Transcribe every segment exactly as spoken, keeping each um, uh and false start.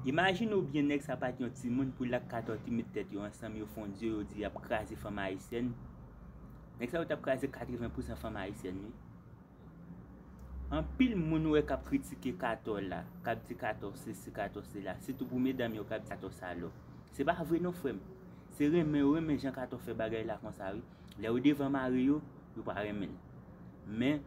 Imajine w byen, nèg sa pa t yon timoun pou l ak katò ki met tèt yo ansanm, yo fè yon dyo, yo di y ap kraze fanm ayisyèn. Nèg sa yo t ap kraze katreven pousan fanm ayisyèn, wi. Anpil moun ou wè k ap kritike katò la, k ap di katò sesi, katò sela, sitou pou medam yo k ap di katò salòp. Se pa vre non, frè m. Se renmen yo renmen jan katò fè bagay la konsa, wi. Lè yo devan mari yo, yo pa renmen l. Men,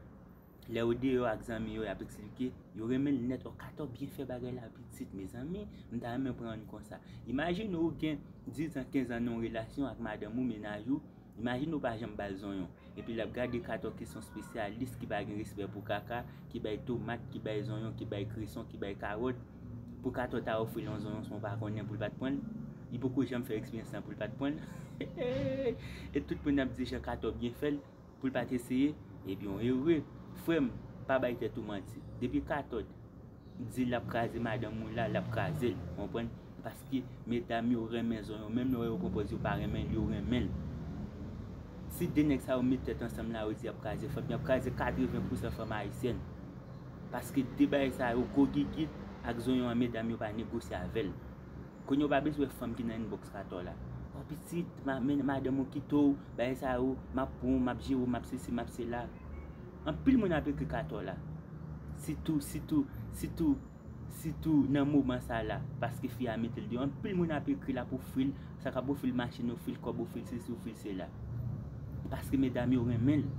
lè yo deyò ak zanmi yo, y ap eksplike, yo renmen l nèt. Ò, katò byen fè bagay la pitit, mezanmi, m ta renmen pran youn konsa. Imajine w gen diz an, kenz an nan yon relasyon ak madanm ou, mennaj ou, imajine w pa janm ba l zonyon. Epi l ap gade katò ki se yon spesyalis ki pa gen respè pou kaka, ki bay tomat, ki bay zonyon, ki bay kreson, ki bay kawòt. Pou katò ta ofri l yon zonyon san w pa konnen pou l pa t pran l. Li poko janm fè eksperyans lan pou l pa t pran l. E tout moun ap di jan katò byen fè l pou l pa t eseye, ebyen w ere. Frè m, pa bay tèt ou manti. Depi katò di l ap kraze madanm ou la, l ap kraze l, konprann? Paske medam yo renmen zonyon, menm lè yo pran pòz yo pa renmen l, yo renmen l. Si de nèg sa yo met tèt ansanm la, yo di y ap kraze fanm, y ap kraze katreven pousan fanm ayisyèn. Paske de bagay sa yo, gwo gigit ak zonyon an, medam yo pa negosye avè l. Kounye a w pa bezwen wè fanm ki nan inbox katò la. Ò pitit, ma, men madanm ou kite w, bagay sa yo, m ap pran w, m ap jere w, m ap sesi, m ap sela. Anpil moun ap ekri katò la. Sitou, sitou, sitou, sitou nan moman sa la, paske fi a mete l deyò. Anpil moun ap ekri l, ap ofri l, sa k ap ofri l machin, ofri l kòb, ofri l sesi, ofri l sela. Paske medam yo renmen l.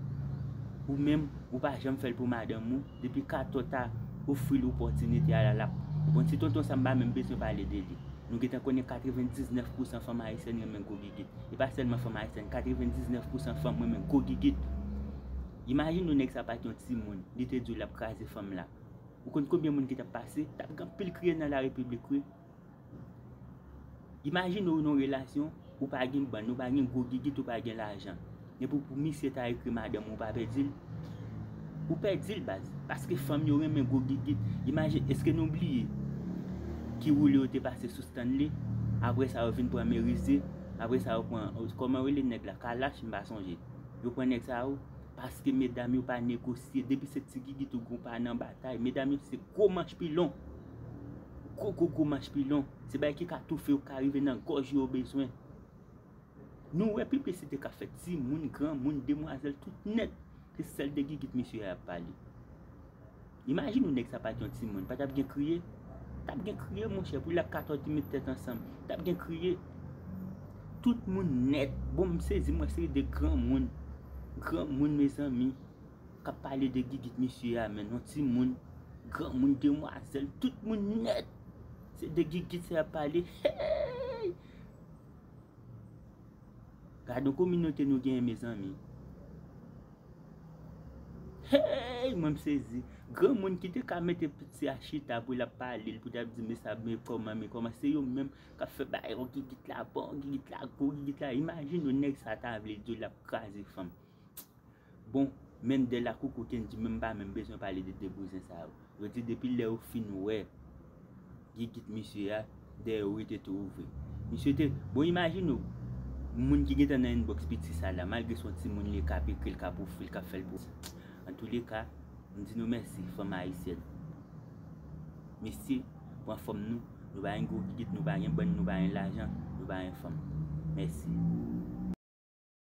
Ou menm, ou pa janm fè l pou madanm ou, depi katò ta ofri l opòtinite a la, l ap. Bon, ti tonton sa m pa menm bezwen pale de li. Nou gentan konnen katrevendiznèf pousan fanm ayisyèn renmen gwo gigit. E pa sèlman fanm ayisyèn, katrevendiznèf pousan fanm renmen gwo gigit. Imajine w nèg sa pa t yon timoun, li te di w l ap kraze fanm la. Ou konn konbyen moun ki t ap pase? T ap gen anpil kriye nan larepiblik, wi. Imajine w nan yon relasyon, ou pa gen bann, ou pa gen gwo gigit, ou pa gen lajan. Epi pou misye ta ekri madanm ou, ou pa pèdi l? Ou pèdi l, baz. Paske fanm yo renmen gwo gigit. Imajine, èske nou bliye ki woule yo te pase sou Stanley? Apre sa, yo vin pran Merize. Apre sa, yo pran, kòman yo rele nèg la? Kalash, m pa sonje. Yo pran nèg sa yo. Paske medam yo pa negosye. Depi se ti gigit ou gen, ou pa nan batay. Medam yo se gwo manch pilon. Gwo, gwo, gwo manch pilon. Se bagay ki ka toufe yo, ka rive nan gòj yo, yo bezwen. Nou wè piblisite k ap fèt, timoun, granmoun, demwazèl, tout nèt. Se sèl de gigit misye a ap pale. Imajine w nèg sa pa t yon timoun, pa t ap gen kriye? T ap gen kriye, monchè, pou l ak katò ki met tèt ansanm. T ap gen kriye. Tout moun nèt. Bon, m sezi, m wè se de granmoun. Granmoun, mezanmi, k ap pale de gigit misye a, men non, timoun, granmoun, demwazèl, tout moun nèt. Se de gigit sa y ap pale. Hey! Gade yon kominote nou genyen, mezanmi. Hey, mwen m sezi. Granmoun ki te ka mete piti a chita pou l ap pale l, pou l ap di, "Men sa, men kòman, men kòman." Se yo menm k ap fè bagay, "Ò, gigit la bon, gigit la gwo, gigit la." Imajine w nèg sa ta vle di w l ap kraze fanm. Bon, men dè la koukou Kenji menm pa menm bezwen pale de de bouzen sa yo. Yo di depi lè yo fin wè gigit misye a, dèyè yo rete tou ouvri. Misye te, bon, imajine w, moun ki gentan nan inbox piti sa la, malgre se yon timoun li ye, k ap ekri l, k ap ofri l, k ap fè l pou. Antouleka, m di nou mèsi, fanm ayisyèn. Mesye, pran fanm nou, nou pa gen gwo gigit, nou pa gen bann, nou pa gen lajan, nou pa gen fanm. Mèsi.